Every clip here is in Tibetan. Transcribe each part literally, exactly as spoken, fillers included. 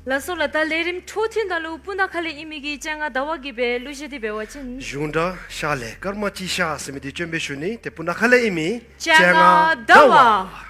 ལགས་སོ་ལགས། ད་ལས་རིམ་འཕྲོ་མཐུད་ད་ལུ་སྤུ་ན་ཁ་ལས་ཨིན་མི་གི་སྤྱན་སྔ་ཟླ་བ་གི་བའི་གླུ་གཞས་དེ་འབད་བ་ཅིན། གཞུང་སྒྲ་ཤ་ལས་སྐར་མ་གཅིག་ཤར་ཟེར་མི་དེ་སྤྱན་འབེབས་ཞུ་ནི། དེ་སྤུ་ན་ཁ་ལས་ཨིན་མི་སྤྱན་སྔ་ཟླ་བ།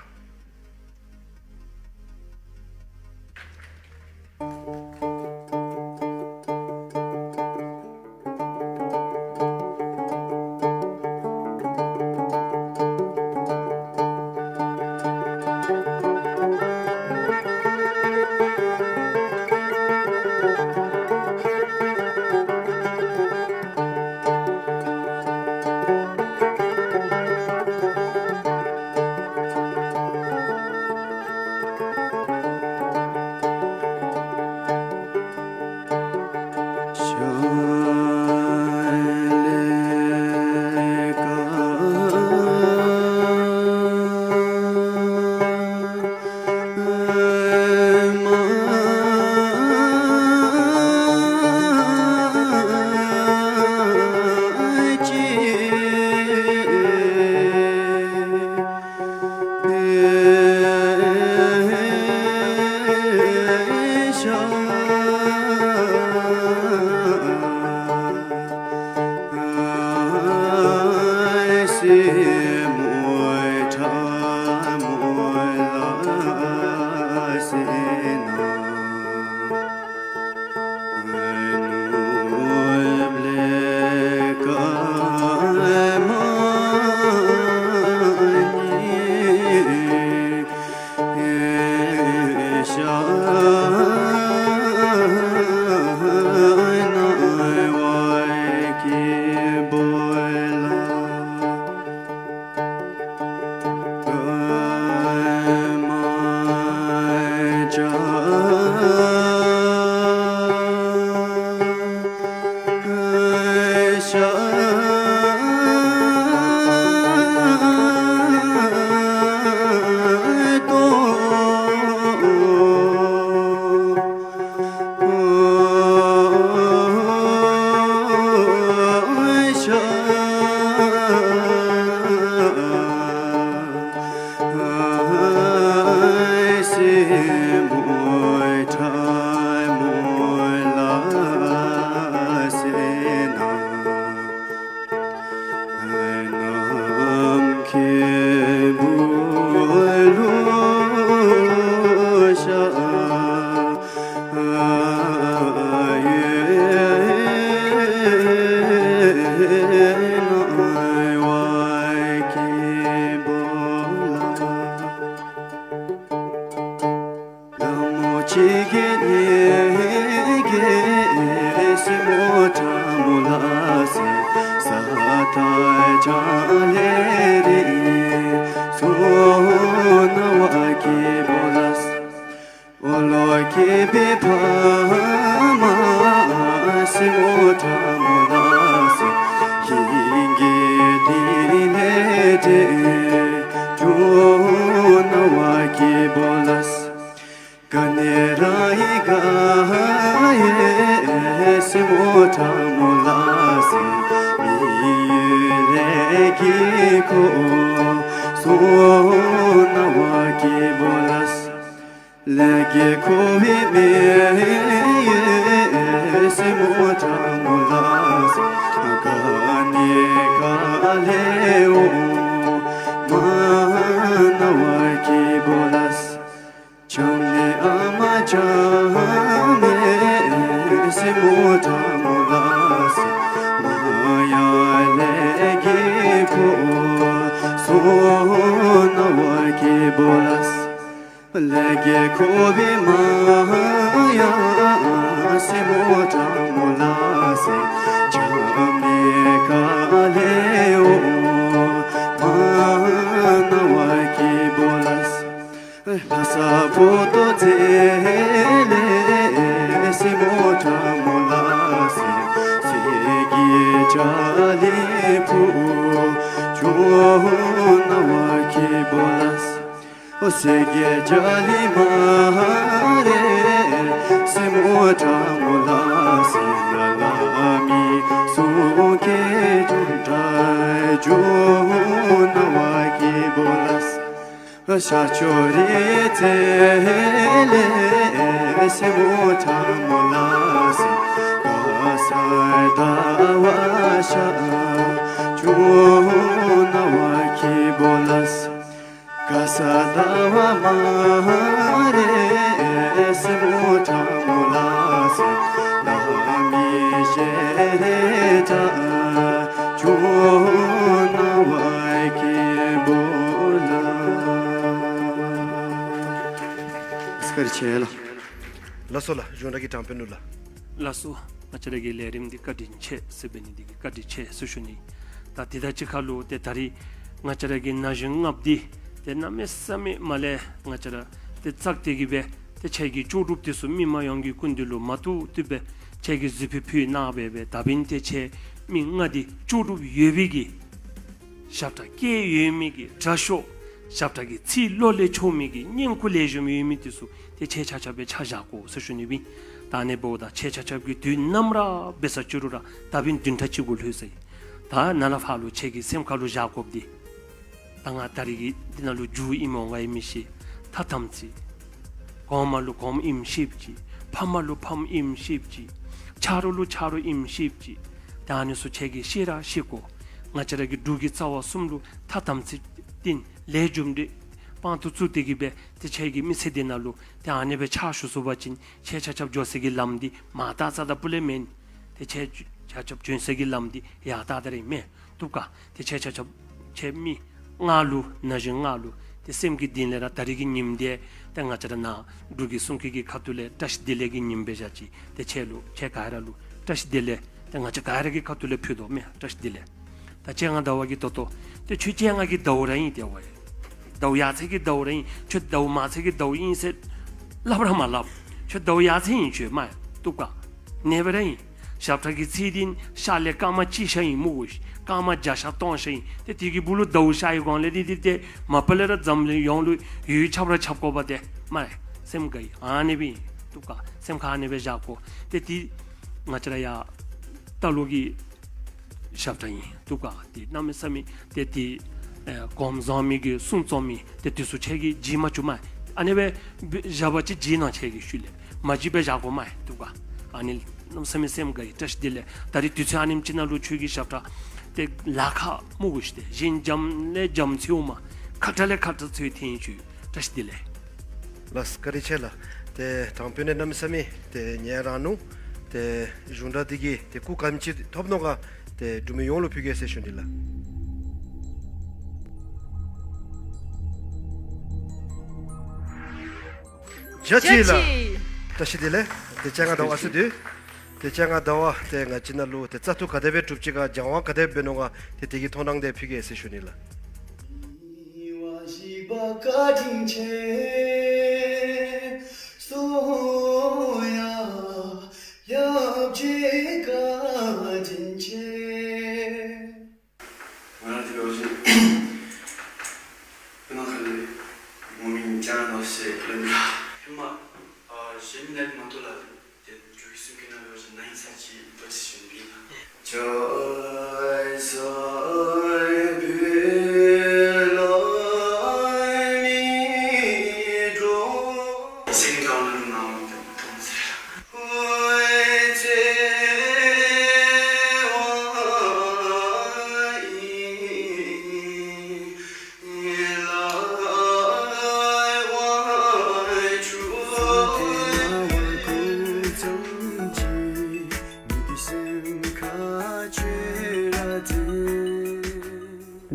སེ་མོ་ཐ་མོ་ལ་སེ། ག་ས་ད་བ་ཤ་ཆུ་ན་བ་ཁི་བོ་ལ་སེ། ག་ས་ད་བ་མ་རེ་སེ་མོ་ཐ་མོ་ལ་སེ། ད་མི་ཤེ་རེ་ཐ་ཆུ་ན་བ་ཁི་བོ་ལ། སྐར་ཆེ་ལ། ལགས་སོ་ལགས། གཞུང་སྒྲ་གི་དྲང་དཔོན་ནུ་ལགས། ལགས་སོ། ང་བཅས་ར་གི་ལས་རིམ་འདི་བཀའ་དྲིན་ཆེ་ཟེར་བའི་ནི་འདི་གི་བཀའ་དྲིན་ཆེ་ཟེར་ཞུ་ནི། ད་དེ་དང་གཅིག་ཁར་ལུ་ཏེ་ད་རིས་ང་བཅས་ར་གི་ན་གཞོན་ལྔ་པོ་འདི་ཏེ་གནམ་མེད་ས་མེད་མ་ལས་ང་བཅས་ར་ཏེ་བཙག་སྟེ་གི་སྦེ་ཏེ་ཁྱེད་ཀྱི་ལྕོགས་གྲུབ་དེ་ཚུ་མི་མང་ཡོངས་ཀྱི་སྐུ་མདུན་ལུ་མ་བཏུབ་བཏུབ་སྦེ་ཁྱེད་ཀྱི་གཟིགས་ཕུལ་ཕུལ་གནང་སྦེ་སྦེ་ད་འབདན་ཏེ་ཁྱེད་མི་ལྔ་འདི་ལྕོགས་གྲུབ་ཡོད་པའི་གི་ཞབས་ཁྲ་སྐད་ཡོད་མི་གི་དྲག་ཤོས། ཞབས་ཁྲ་གི་ཚིག་བློ་ལས་ཆོད་མི་གི་སྙན་ཁུ་ལེགས་ཤོམ་ཡོད་མི་དེ་ཚུ་ཏེ་ཁྱེད་ཆ་ཁྱབ་སྦེ་ཆ་བཞག་དགོ་ཟེར་ཞུ་ནི་སྦེ། ད་ཨ་ནི་འབདཝ་ད་ཁྱེད་ཆ་ཁྱབ་ཀྱི་དུས་ནམ་ར་འབད་ས་ཅི་རུང་ར་ད་འབདན་བདུན་ཕྲག་གཅིག་གུ་ལྷོད་ཟེར། ད་ནཱ་ལས་ཕར་ལུ་ཁྱེད་ཀྱི་སེམས་ཁ་ལུ་བཞག་དགོཔ་འདི། ད་ང་ད་རིས་ཀྱི་འདི་ནང་ལུ་རྒྱུ་ཨིནམ་འོང་ག་ཨིནམ་ཤེས། ཐ་དམ་ཚིག། གོང་མ་ལུ་གོངམ་ཨིནམ་ཤེསཔ་ཅིག། ཕམ་ལུ་ཕམ་ཨིནམ་ཤེསཔ་ཅིག། ཆ་རོགས་ལུ་ཆ་རོགས་ཨིནམ་ཤེསཔ་ཅིག། ད་ཨ་ནི་ཚུ་ཁྱེད་ཀྱིས་ཤེས་ར་ཤེས་དགོ། ང་བཅས་ར་གི་འབྲུག་གི་རྩ་བ་གསུམ་ལུ་ཐ་དམ་ཚིག་བསྟེན་ལས་རྒྱུ་འབྲས་དཔང་དུ་བཙུགས་ཏེ་གི་སྦེ་ཏེ་ཁྱེད་ཀྱི་མི་ཚེ་འདི་ནང་ལུ་ཏེ་ཨ་ནི་སྦེ་ཕྱག་ཞུ་ཚུགས་པ་ཅིན་ཁྱེད་ཆ་ཁྱབ་འགྱོ་སའི་གི་ལམ་འདི་མར་ཏག་ཏག་ཏག་སྤུ་ལས་མེན། ཏེ་ཁྱེད་ཆ་ཁྱབ་བྱོན་སའི་གི་ལམ་འདི་ཡར་ཏག་ཏག་ར་ཨིན་མས། བཏུབ་ག། ཏེ་ཁྱེད་ཆ་ཁྱབ་ཁྱེད་མི་ལྔ་ལུ་ན་གཞོན་ལྔ་ལུ་ཏེ་སེམས་ཀྱི་གཏིང་ལས་ར་ད་རིས་ཀྱི་ཉིནམ་འདི་ཏེ་ང་བཅས་ར་ནཱ་འབྲུག་གི་གསུང་སྐད་ཀྱི་ཁ་ཐུག་ལས་བཀྲ་ཤིས་བདེ་ལེགས་ཀྱི་ཉིནམ་སྦེ་བཞག་ཅི། ཏེ་ཁྱེད་ལུ་ཁྱེད་ག་ར་ལུ་བཀྲ་ཤིས་བདེ་ལེགས་ཏེ་ང་བཅས་ག་ར་གི་ཁ་ཐུག་ལས་ཕུལ་དོ་མས། བཀྲ་ཤིས་བདེ་ལེགས། ད་སྤྱན་སྔ་ཟླ་བ་གིས་ད་ལྟོ་ཏེ་ཁྱོད་སྤྱན་སྔ་གི་ཟླ་བ་ར་ཨིན་ཏེ་ཝའི། ཟླཝ་ཡར་ཚེས་ཀྱི་ཟླཝ་ར་ཨིན། ཁྱོད་ཟླཝ་མར་ཚེས་ཀྱི་ཟླཝ་ཨིན་ཟེར་སླབ་ར་མ་སླབ། ཁྱོད་ཟླཝ་ཡར་ཚེས་ཨིན་ཁྱོད་མ་བཏུབ་ག། ནེ་བ་ར་ཨིན། ཞབས་ཁྲ་གི་ཚིག་འདི་ཤར་ལས་སྐར་མ་གཅིག་ཤར་ཨིན་སྨོ་གོ། སྐར་མ་བརྒྱ་ཤར་སྟོང་ཤར་ཨིན། ཏེ་དེ་གི་སྦུག་ལུ་ཟླཝ་ཤར་བའི་སྒང་ལས་འདི་འདི་ཏེ་མ་པ་ལས་ར་འཛམ་གླིང་ཡོངས་ལུ་འོད་ཆགས་ར་ཆགས་དགོ་པ་ཏེ་མ་སེམས་དགའ་ཡི། ཨ་ནི་སྦེ་ཨིན། བཏུབ་ག། སེམས་ཁར་ཨ་ནི་སྦེ་བཞག་དགོ། ཏེ་དེ་ང་བཅས་ར་ཡ་ད་ལོ་གི་ཞབས་ཁྲ་ཨིན། བཏུབ་ག། ཏེ་གནམ་མེད་ས་མེད་ཏེ་དེ་ཨེ་གོངམ་བཟང་མི་གི་གསུང་རྩོམ་མི་ཏེ་དེ་ཚུ་ཁྱེད་ཀྱིས་བརྗེད་མ་བཅུག་མས། ཨ་ནི་སྦེ་བཞག་པ་ཅིན་བརྗེད་གནང་ཁྱེད་ཀྱིས་ཤུལ་ལས་མ་བརྗེད་པར་བཞག་དགོ་མས། བཏུབ་ག། ཨ་ནི་གནམ་མེད་ས་མེད་སེམས་དགའ་ཡི། བཀྲ་ཤིས་བདེ་ལེགས། ད་རིས་དུས་ཚོད་ཨ་ནེམ་ཅིག་ནང་ལུ་ཁྱོད་ཀྱི་ཞབས་ཁྲ་ཏེ་ལཱ་ཁག་སྨོ་གོ་ཤིག། ཏེ་གཞན་འཇམ་ལས་འཇམ་ཚུལ་འོང་མས། ཁ་ཁྲ་ལས་ཁ་ཁྲ་ཚུལ་འཐེན་ཤོག། བཀྲ་ཤིས་བདེ་ལེགས། ལགས་སོ། བཀའ་དྲིན་ཆེ་ལགས། ཏེ་དྲང་དཔོན་ནི་གནམ་མེད་ས་མེད་ཏེ་ཉན་རང་ནུག། ཏེ་གཞུང་སྒྲ་འདི་གིས་ཏེ་སྐུ་ག་དེམ་ཅིག་ཐོབ་ནུག་ག། ཏེ་འབྲུག་མི་ཡོངས་ལུ་ཕུལ་གེ་ཟེར་ཞུ་ནི་ལགས། རྒྱ་ཆེ་ལགས། བཀྲ་ཤིས་བདེ་ལེགས། ཏེ་སྤྱན་སྔ་ཟླ་བ་ཨ་སི་དུས། ཏེ་སྤྱན་སྔ་ཟླ་བ་ཏེ་ང་བཅས་ནཱ་ལུ་ཏེ་བཙག་འཐུ་ག་དེ་སྦེ་གྲུབ་ཅི་ག། སྦྱང་བ་ག་དེ་སྦེ་འབད་ནུག་ག། ཏེ་དེ་གི་མཐོང་སྣང་དེ་ཕུལ་གེ་ཟེར་ཞུ་ནི་ལགས། བཀའ་དྲིན་ཆེ། གསུང་ཡ་ཡབ་རྗེ་བཀའ་དྲིན་ཆེ། ང་རང་དེ་འབད་བ་ཅིན་སྤུ་ན་ཁ་ལས་ངོ་མིང་སྤྱན་སྔ་ཟླ་བ་ཟེར་སླབ་ནི་ལགས། ཧེ་མ་ཨ་གཞན་ནས་མ་གཏོགས་ལགས། ཏེ་འབྲུག་གི་གསུང་སྐད་ནང་འབད་བ་ཅིན་ན་ཧིང་ས་ཅིག་འབད་ཅི་ཞུ་ནི་ཨིན་ལགས། སྤུ་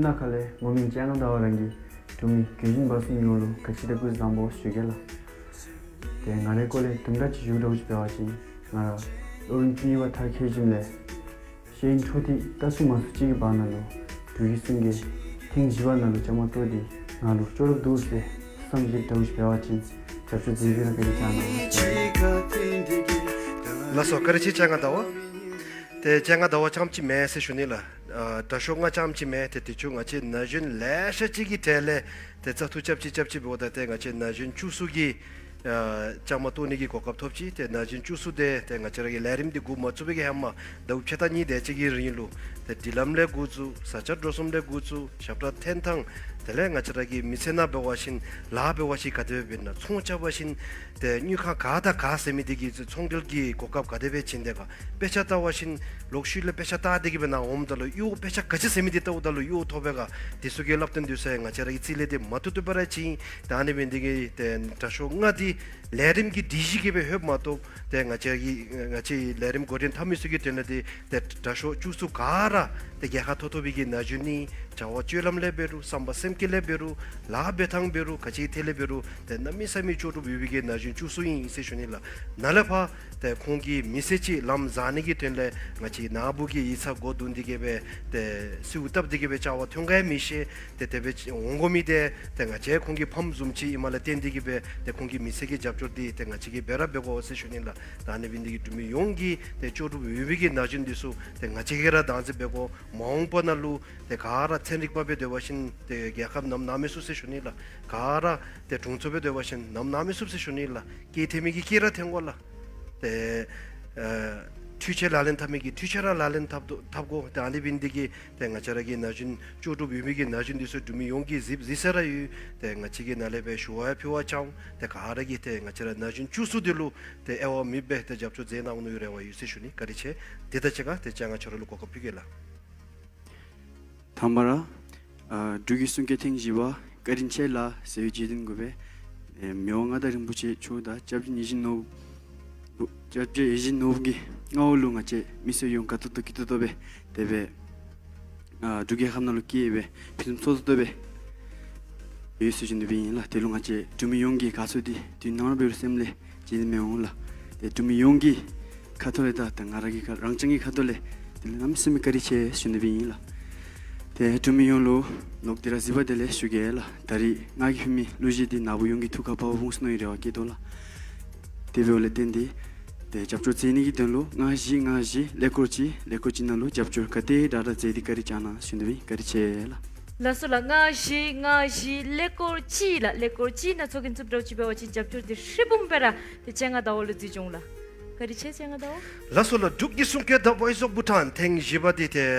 ན་ཁ་ལས་ངོ་མིང་སྤྱན་སྔ་ཟླ་བ་རང་གིས་འབྲུག་མི་རྒན་གཞོན་བར་གསུམ་ཡོངས་ལུ་ག་ཅི་དང་སྐུ་གཟུགས་བཟང་པོ་ཞུ་གེ་ལགས། ཏེ་ང་རའི་སྐོར་ལས་དུམ་གྲ་ཅིག་ཞུ་དགོཔ་ཅིག་འབད་བ་ཅིན་ང་ར་སློབ་རིམ་བཅུ་གཉིས་པ་མཐར་འཁྱོལ་ཞིནམ་ལས་ཤེས་ཡོན་འཕྲོ་མཐུད་ལྟ་ཚུགས་མ་ཚུགས་ཅིག་གི་བར་ན་ལུ་འབྲུག་གི་གསུང་སྐད་ཐེངས་བཞི་པ་ནང་ལུ་བཅའ་མར་གཏོགས་ཏེ་ང་ལུ་ལྕོགས་གྲུབ་འདུག་ཟེར་བསམ་གཞིགས་འདྲཝ་ཅིག་འབད་བ་ཅིན་རྒྱབ་སྐྱོར་མཛད་ཕུལ་ར་ག་རེ་བྱ་གནང་། ལགས་སོ། བཀའ་དྲིན་ཆེ་སྤྱན་སྔ་ཟླ་བ། ཏེ་སྤྱན་སྔ་ཟླ་བ་རྐྱངམ་ཅིག་མེན་ཟེར་ཞུ་ནི་ལགས། ཨ་དྲག་ཤོས་ལྔ་རྐྱངམ་ཅིག་མེན། ཏེ་དེ་ཚུ་ང་བཅས་ན་གཞོན་ལེ་ཤ་ཅིག་གི་གྲས་ལས་ཏེ་བཙག་འཐུ་རྐྱབ་ཅི་རྐྱབ་ཅི་འབདཝ་ད་ཏེ་ང་བཅས་ན་གཞོན་བཅུ་གསུམ་གྱིས་ཨ་བཅའ་མར་གཏོགས་ནི་གི་གོ་སྐབས་ཐོབ་ཅི། ཏེ་ན་གཞོན་བཅུ་གསུམ་དེ་ཏེ་ང་བཅས་ར་གི་ལས་རིམ་འདི་འགོ་མ་བཙུགས་པའི་གི་ཧེ་མ་ཟླཝ་ཕྱེད་དང་གཉིས་དེ་ཅིག་གི་རིང་ལུ་ཏེ་སྒྲིག་ལམ་ལས་འགོ་བཙུགས། བཟའ་བཅའ་འགྲོ་གསུམ་ལས་འགོ་བཙུགས། ཞབས་ཁྲ་འཐེན་ཐངས་ དེ་ལས་ང་བཅས་ར་གི་མི་ཚེ་ནང་འབད་བ་ཅིན་ལཱ་འབད་བ་ཅིན་ག་དེ་སྦེ་འབད་ན། ཚོང་རྐྱབ་པ་ཅིན་ཏེ་དངུལ་ཁང་ག་དང་ག་ཟེར་མི་དེ་གི་ཚོང་འབྲེལ་གྱི་གོ་སྐབས་ག་དེ་སྦེ་བྱིན་དེས་ག། དཔེ་ཆ་ལྟ་བ་ཅིན་ལོག་ཤུལ་ལས་དཔེ་ཆ་ལྟ་སྟེ་གི་སྦེ་ནཱ་འོངམ་ད་ལུ་གཡོག་དཔེ་ཆ་ག་ཅི་ཟེར་མི་དེ་ལྟཝ་ད་ལུ་གཡོག་ཐོབ་པས་ག། དེ་ཚུ་གི་བསླབ་སྟོན་འདི་ཚུ་ང་བཅས་ར་གི་རྩིས་ལས་དེ་མ་ཐུབ་ཐུབ་པ་ར་བྱིན། ད་ཨ་ནི་འབད་ནི་དེ་གིས་ཏེ་དྲག་ཤོས་ལྔ་དེ་ལས་རིམ་གྱི་སྒྲིག་གཞི་གིས་སྦེ་ལྷོདཔ་མ་གཏོགས་ཏེ་ང་བཅས་ཀྱི་ང་བཅས་ལས་རིམ་འགོ་འདྲེན་འཐབ་མི་ཚུ་གི་དོན་ལས་ཏེ་ཏེ་དྲག་ཤོས་བཅུ་གསུམ་ག་ར་ཏེ་རྒྱལ་ཁ་ཐོབ་ཐོབ་པའི་གི་ན་གཞོན་ཨིན། བྱ་བ་སྤྱོད་ལམ་ལས་འབད་རུང་བསམ་པ་སེམས་བསྐྱེད་ལས་འབད་རུང་ལཱ་འབད་ཐངས་འབད་རུང་ག་ཅི་ཐད་ལས་འབད་རུང་ཏེ་གནམ་མེད་ས་མེད་ལྕོགས་གྲུབ་ཡོད་པའི་གི་ན་གཞོན་བཅུ་གསུམ་ཨིན་ཟེར་ཞུ་ནི་ལགས། ནཱ་ལས་ཕར་ཏེ་ཁོང་གི་མི་ཚེ་གཅིག་ལམ་བཟང་ནི་གི་དོན་ལས་ང་བཅས་ནཱ་བུ་གི་ཡིག་ཚང་སྒོ་བརྡུང་སྟེ་གི་སྦེ་ཏེ་གསོལཝ་བཏབ་སྟེ་གི་སྦེ་བཅར་བར་ཐོན་ག་ཡང་མི་ཤེས། ཏེ་དེ་སྦེ་འོང་དགོ་མི་དེ་ཏེ་ང་བཅས་ཁོང་གི་ཕམ་བཟུམ་ཅིག་ཨིནམ་ལས་བརྟེན་ཏེ་གི་སྦེ་ཏེ་ཁོང་གི་མི་ཚེ་གི་རྒྱབ་སྐྱོར་འདི་ཏེ་ང་བཅས་ཀྱིས་འབད་ར་འབད་དགོ་ཟེར་ཞུ་ནི་ལགས། ད་ཨ་ནི་འབད་ནི་དེ་གིས་འབྲུག་མི་ཡོངས་ཀྱིས་ཏེ་ལྕོགས་གྲུབ་ཡོད་པའི་གི་ན་གཞོན་འདི་ཚུ་ཏེ་ང་བཅས་ཀྱིས་ར་བདག་འཛིན་འབད་དགོ། མ་འོངས་པ་ནང་ལུ་ཏེ་ག་ར་ཚན་རིག་པ་སྦེ་སྡོད་པ་ཅིན་ཏེ་རྒྱལ་ཁབ་ནམ་ནཱ་མི་ཚུགས་ཟེར་ཞུ་ནི་ལགས། ག་ར་ཏེ་དྲུང་འཚོ་སྦེ་སྡོད་པ་ཅིན་ནམ་ནཱ་མི་ཚུགས་ཟེར་ཞུ་ནི་ལགས། སྐྱེད་འཐེན་མི་གིས་སྐྱེད་ར་འཐེན་དགོ་ལགས། ཏེ་ཨ་འཕྲུལ་ཆས་ལག་ལེན་འཐབ་མི་གིས་འཕྲུལ་ཆས་ར་ལག་ལེན་འཐབ་དོ་འཐབ་དགོ། ཏེ་ཨ་ནི་འབད་ནི་དེ་གིས་ཏེ་ང་བཅས་ར་གི་ན་གཞོན་ལྕོགས་གྲུབ་ཡོད་མི་གི་ན་གཞོན་འདི་ཚུ་འབྲུག་མི་ཡོངས་ཀྱིས་གཟིགས་གཟིགས་ས་ར་ཡོད། ཏེ་ང་བཅས་ཀྱིས་ནཱ་ལས་སྦེ་ཞུ་བ་ཡང་ཕུལ་བར་བྱའོ། ཏེ་ག་ར་གིས་ཏེ་ང་བཅས་ར་ན་གཞོན་བཅུ་གསུམ་འདི་ལུ་ཏེ་དབྱེ་བ་མེད་པར་ཏེ་རྒྱབ་སྐྱོར་མཛད་གནང་ནིའི་རེ་བ་ཡོད་ཟེར་ཞུ་ནི། བཀའ་དྲིན་ཆེ། དེ་དང་གཅིག་ཁར་ཏེ་སྤྱན་སྔ་ཁྱོད་ར་ལུ་གོ་སྐབས་ཕུལ་གེ་ལགས། དང་པ་ར་ཨ་འབྲུག་གི་གསུང་སྐྱོང་ཐེངས་བཞི་པ་བཀའ་དྲིན་ཆེ་ལགས་ཟེར་བའི་རྗེས་དྲན་དགོས་པས། ཨེ་མི་དབང་མངའ་བདག་རིན་པོ་ཆེ་མཆོག་དང་སྐྱབས་རྗེ་ཡིད་བཞིན་ནོར་བུ་སྐྱབས་རྗེ་ཡིད་བཞིན་ནོར་བུ་གི་མངའ་འོག་ལུ་ང་བཅས་མི་སེར་ཡོངས་དགའ་ཏོག་ཏོ་སྐྱིད་ཏོག་ཏོ་སྦེ་དེ་སྦེ་ཨ་འབྲུག་རྒྱལ་ཁབ་ནང་ལུ་སྐྱེས་སྦེ་ཕུན་སུམ་ཚོགས་ཏོག་ཏོ་སྦེ་ཡོད་ཟེར་ཞུ་ནི་སྦེ་ཨིན་ལགས། དེ་ལུ་ང་བཅས་འབྲུག་མི་ཡོངས་ཀྱིས་དགའ་ཚོར་འདི་དུས་ནམ་ར་འབད་རུང་སེམས་ལས་བརྗེད་དེ་མི་འོང་ལགས། ཏེ་འབྲུག་མི་ཡོངས་ཀྱི་ཁ་ཐུག་ལས་ད་ད་ང་ར་གི་ཁ་རང་རྐྱང་གི་ཁ་ཐུག་ལས་དེ་ལས་གནམ་མེད་ས་མེད་བཀའ་དྲིན་ཆེ་ཞུ་ནི་སྦེ་ཨིན་ལགས། ཏེ་འབྲུག་མི་ཡོངས་ལུ་ལོག་སྟེ་ར་གཟིགས་པ་དེ་ལས་ཞུ་གེ་ལགས། ད་རིས་ང་གིས་ཕུལ་མི་གླུ་གཞས་འདི་ནཱ་བུ་ཡོངས་ཀྱི་ཐུགས་ཁར་བབས་འོང་ཟེར་མནོ་བའི་རེ་བ་བསྐྱེད་དོ་ལགས། དེ་འབདཝ་ལས་བརྟེན་ཏེ་ཏེ་རྒྱབ་སྐྱོར་མཛད་ནི་གི་དོན་ལུ་ལྔ་བཞི་ལྔ་བཞི་ཀླད་ཀོར་གཅིག་ཀླད་ཀོར་གཅིག་ནང་ལུ་རྒྱབ་སྐྱོར་ག་དེ་དྲག་དྲག་མཛད་དེ་བཀའ་དྲིན་བསྐྱང་གནང་ཞུ་ནི་སྦེ་ཨིན། བཀའ་དྲིན་ཆེ་ལགས། ལགས་སོ་ལགས། ལྔ་བཞི་ལྔ་བཞི་ཀླད་ཀོར་གཅིག་ལགས། ཀླད་ཀོར་གཅིག་ནང་ཚོགས་རྒྱན་བཙུགས་འདྲཝ་ཅིག་འབད་བ་ཅིན་རྒྱབ་སྐྱོར་འདི་ཧྲིལ་བུམ་སྦེ་ར་ཏེ་སྤྱན་སྔ་ཟླ་བ་ལུ་གཟིགས་འོང་ལགས། བཀའ་དྲིན་ཆེ་སྤྱན་སྔ་ཟླ་བ། ལགས་སོ་ལགས། འབྲུག་གི་གསུང་སྐད་The Voice of Bhutan ཐེངས་བཞི་པ་འདི་ཏེ་